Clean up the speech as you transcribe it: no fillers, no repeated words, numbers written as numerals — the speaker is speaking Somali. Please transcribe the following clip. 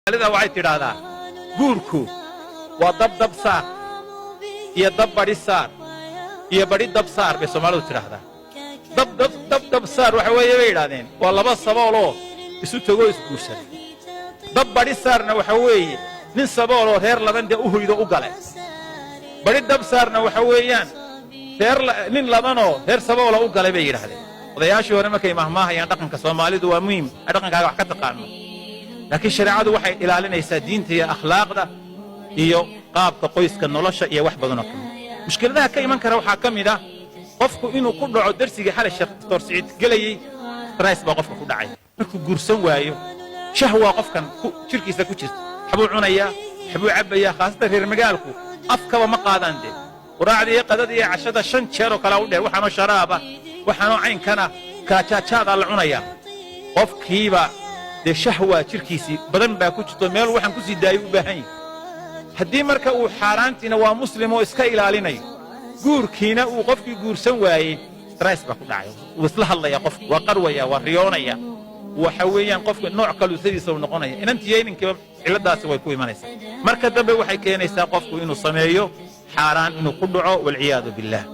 Soomaalida waxay tidhaahdaa, guurku waa dab dab saar iyo dab badhi saar iyo badhi dab saar, bay Soomaalidu tidhaahdaa. Dab dab dab dab saar waxa weeye, bay yidhahdeen, waa laba sabooloo isu tegoo isguursaday. Dab badhi saarna waxa weeye nin sabooloo reer laban dee u hoydo u galay. Badhi dab saarna waxa weeyaan reer nin labanoo reer saboola u galay, bay yidhaahdeen odayaashii hore markay mahmaahayaan. Dhaqanka Soomaalidu waa muhiim, ay dhaqankaaga wax ka taqaano, laakiin shareecadu waxay ilaalinaysaa diinta iyo akhlaaqda iyo qaabka qoyska, nolosha iyo wax badanoo ka mid. Mushkiladaha ka iman kara waxaa ka mid ah qofku inuu ku dhaco darsigii xalay Sheekh Doctor Siciid gelayey. Stress baa qofka ku dhacay markuu guursan waayo. Shahwaa qofkan jirkiisa ku jirta, waxbuu cunayaa, waxbuu cabbayaa. Khaasatan reer magaalku afkaba ma qaadaan dee. Quraacda iyo qadada iyo cashada shan jeer oo kalea u dheer, waxaanoo sharaaba, waxaanoo caynkana kalajaajaadaa la cunayaa. Qofkiiba dee shahwaa jirkiisii badan baa ku jirto, meel waxaan ku sii daayo u baahan yahay. Haddii marka uu xaaraantiina waa Muslim oo iska ilaalinayo, guurkiina uu qofkii guursan waayey, stress baa ku dhacay. Wuu isla hadlaya qofku, waa qarwaya, waa riyoonaya. Waxa weeyaan qofka nooc kalusadiisa uu noqonaya. Inantiyo inankiiba ciladaasi way ku imanaysaa. Marka dambe waxay keenaysaa qofku inuu sameeyo xaaraan, inuu ku dhaco, walciyaadu billaah.